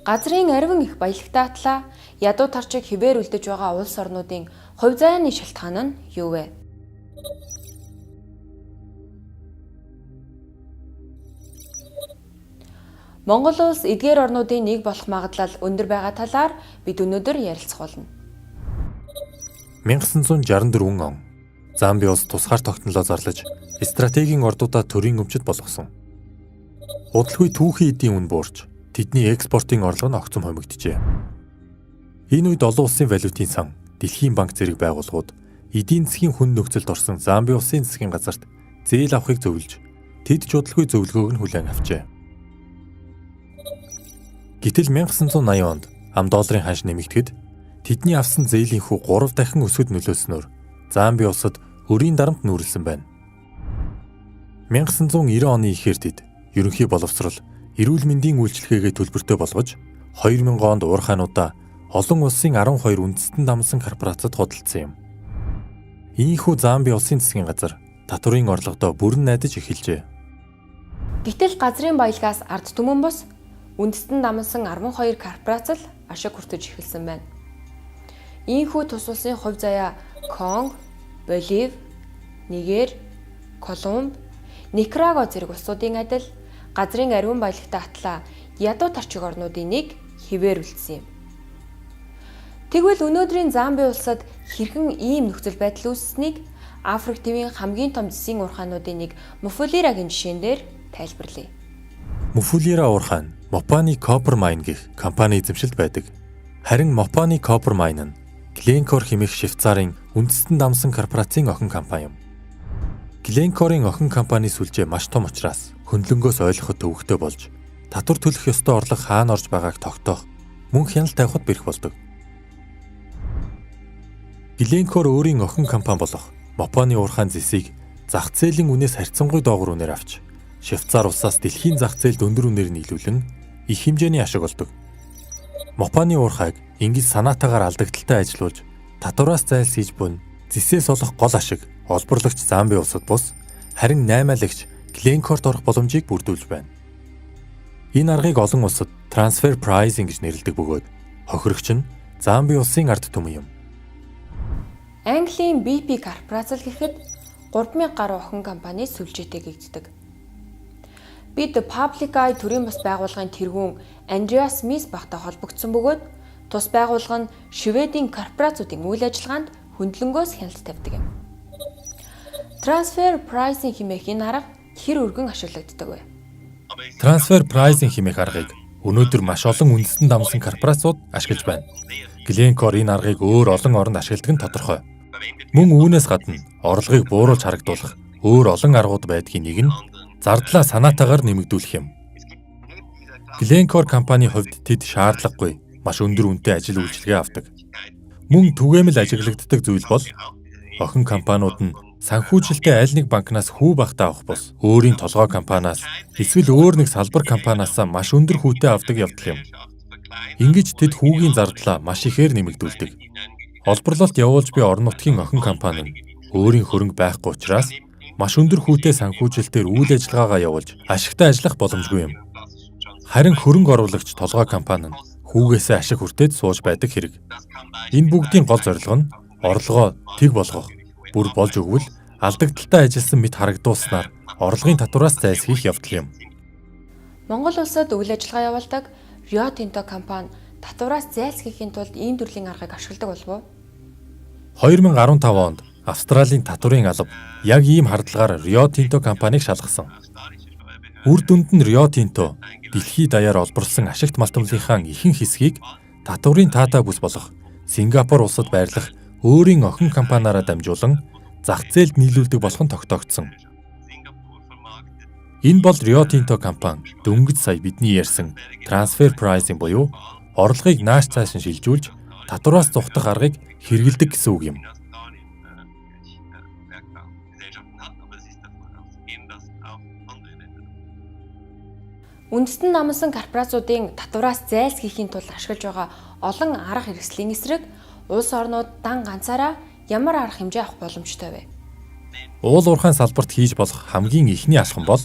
Газрын ариван их баялагтай атлаа ядуу тарчиг хэвээр үлдэж байгаа улс орнуудын хувь заяаны шалтгаан нь юу вэ? Монгол улс эдгээр орнуудын нэг болох магадлал өндөр байгаа талаар бид өнөөдөр ярилцах болно. 1964 он Замби улс тусгаар тогтнолоо зарлаж стратегийн ордуудаа төрийн өмчөд болгосон. Удалгүй түүхийн эдийн үн буурч тэдний экспортын орлого нь огцом хомигджээ. Энэ үед олон улсын валютын сан, Дэлхийн банк зэрэг байгууллагууд эдийн засгийн хүн нөхцөлд орсон Замби улсын засгийн газарт зээл авахыг зөвлөж, тэд ч удалгүй зөвлөгөөг нь хүлээн авчээ. Гэтэл 1980 онд ам долларын ханш нэмэгдэхэд тэдний авсан зээлийн хүү 3 дахин өсөхөд нөлөөлснөөр Замби улсад өрийн дарамт нүүрлсэн байна. 1990 оны ихээр тэд ерөнхий боловсрол, эрүүл мэндийн үйлчилгээгээ төлбөртэй болгож 2000 онд уурхаануудаа олон улсын 12 үндэстэн дамсан корпорацид худалдсан юм. Ийхүү Замби улсын засгийн газар татврын орлогодоо бүрэн найдаж эхэлжээ. Гэтэл газрын баялагаас ард түмэн бус үндэстэн дамсан 12 корпорац л ашиг хүртэж эхэлсэн байна. Ийхүү тус улсын хувь заяа Конго, Болив, Нигер, Колумб, Никарагуа зэрэг улсуудын адил газрын ариун баялагтай атлаа ядуу тарчиг орнуудын нэг хэвээр үлдсэн юм. Тэгвэл өнөөдрийн Замби улсад хэрхэн ийм нөхцөл байдал үүссэнийг Африк тивийн хамгийн том зэсийн уурхаануудын нэг Муфулирагийн жишээн дээр тайлбарлая. Муфулира уурхай нь Mopani Copper Mine гэх компани эзэмшилд байдаг. Харин Mopani Copper Mine нь Glencore хэмээх Швейцарын үндэстэн дамсан корпорацийн охин компани юм. Glencore-ын охин компани сүлжээ маш том учраас хөндлөнгөөс ойлгоход төвөгтэй болж татвар төлөх ёстой орлого хаана орж байгааг тогтоох, мөн хяналт тавихад бэрх болдог. Glencore өөрийн охин компани болох Mopani уурхайн зэсийг зах зээлийн үнээс харьцангуй доогуур үнээр авч Швейцар улсаас дэлхийн зах зээлд өндөр үнээр нийлүүлэн их хэмжээний ашиг олдог. Mopani уурхайг ингэж санаатаагаар алдагдaltaй ажилуулж татвараас зайлсхийж буй зэсээс олох гол ашиг олборлагч Замби улсад бус харин наймаалагч Glencore-д орох боломжийг бүрдүүлж байна. Энэ аргыг олон улсад transfer pricing гэж нэрлэдэг бөгөөд хохирогч нь Замби улсын ард түмэн юм. Английн BP корпорац л гэхэд 3000 гаруй охин компани сүлжээтэй гэгддэг. Бид Public Eye төрийн бас байгууллагын тэргүүн Андреас Мисбахтай холбогдсон бөгөөд тус байгууллага нь Шведийн корпорацуудын үйл ажиллагаанд хөндлөнгөөс хяналт тавьдаг юм. Transfer pricing хэмээх энэ арга хэр өргөн ашиглагддаг вэ? Transfer pricing хэмээх аргыг өнөөдөр маш олон үндэстэн дамсан корпорацууд ашиглаж байна. Glencore энэ аргыг өөр олон оронд ашигладаг нь тодорхой. Мөн үүнээс гадна орлогыг бууруулж харагдуулах өөр олон аргууд байдгийн нэг нь зардлаа санаатаагаар нэмэгдүүлэх юм. Glencore компани хувьд тэд шаардлагагүй маш өндөр үнэтэй ажил үйлчилгээ авдаг. Мөн түгээмэл ажиглагддаг зүйл бол охин компаниуд нь санхүүжилтээ аль нэг банкнаас хүү багтаа авах бус өөрийн толгой компаниас эсвэл өөр нэг салбар компаниасаа маш өндөр хүүтэй авдаг явдал юм. Ингэж тэд хүүгийн зардлаа маш ихээр нэмэгдүүлдэг. Олборлолт явуулж буй орон нутгийн охин компани нь өөрийн хөрөнгө байхгүй учраас маш өндөр хүүтэй санхүүжилтээр үйл ажиллагаагаа явуулж ашигтай ажиллах боломжгүй юм. Харин хөрөнгө оруулагч толгой компани нь хүүгээсээ ашиг хүртээд сууж байдаг хэрэг. Энэ бүгдийн гол зорилго нь орлогоо тэг болгох, бүр болж өгвөл алдагдaltaй ажилласан мэт харагдуулснаар орлогын татвараас зайлсхийх явдал юм. Монгол улсад үйл ажиллагаа явуулдаг Rio Tinto компани татвараас зайлсхийхийн тулд ийм төрлийн аргыг ашигладаг болов уу? 2015 онд Австралийн татварын алба яг ийм хардлагаар Rio Tinto компанийг шалгасан. Үр дүнд нь Rio Tinto дэлхий даяар олборлсон ашигт малтамлынхаа ихэнх хэсгийг татварын таатай бүс болох Сингапур улсад байрлах өөрийн охин компаниараа дамжуулан зах зээлд нийлүүлдэг болох нь тогтоогдсон. Энэ бол Rio Tinto компани дөнгөж сая бидний ярьсан transfer pricing буюу орлогыг нааш цааш нь шилжүүлж татвараас зугтах аргыг хэрэглэдэг гэсэн үг юм. Үндэстэн намсан корпорацуудын татвараас зайлсхийхийн тулд ашиглаж байгаа олон арга хэрэгслийн эсрэг улс орнууд дан ганцаараа ямар арга хэмжээ авах боломжтой вэ? Уул уурхайн салбарт хийж болох хамгийн эхний алхам бол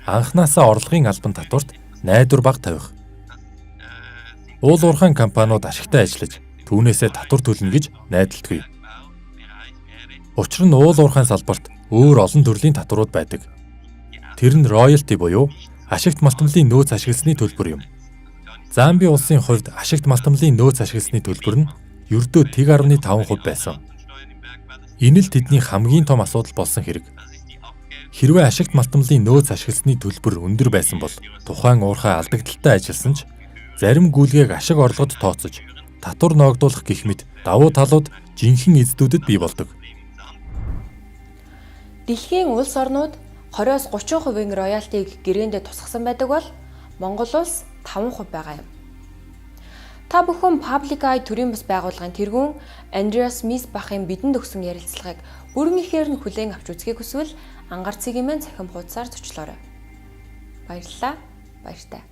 анхнаасаа орлогын албан татварт найдвар бага тавих. Уул уурхайн компаниуд ашигтай ажиллаж түүнээсээ татвар төлнө гэж найдалдаггүй. Учир нь уул уурхайн салбарт өөр олон төрлийн татварууд байдаг. Тэр нь роялти буюу ашигт малтамлын нөөц ашигласны төлбөр юм. Замби улсын хувьд ашигт малтамлын нөөц ашигласны төлбөр нь ердөө 1.5% байсан. Энэ л тэдний хамгийн том асуудал болсон хэрэг. Хэрвээ ашигт малтамлын нөөц ашигласны төлбөр өндөр байсан бол тухайн уурхай алдагдaltaй ажилласан ч зарим гүйлгээг ашиг орлогод тооцож татвар ноогдуулах гэх мэт давуу талууд жинхэнэ эздүүдэд бий болдог. Дэлхийн улс орнууд 20-оос 30%-ийн роялтийг гэрээндээ тусгасан байдаг бол Монгол улс 5% байгаа юм. Та бүхэн Public Eye төрийн бас байгууллагын тэргүүн Андреас Мисбахын бидэнд өгсөн ярилцлагыг бүрэн ихээр нь хүлээн авч үзэхийг хүсвэл Ангаар цэгийн маань цахим хуудасаар зочлоорой. Баярлалаа. Баяртай.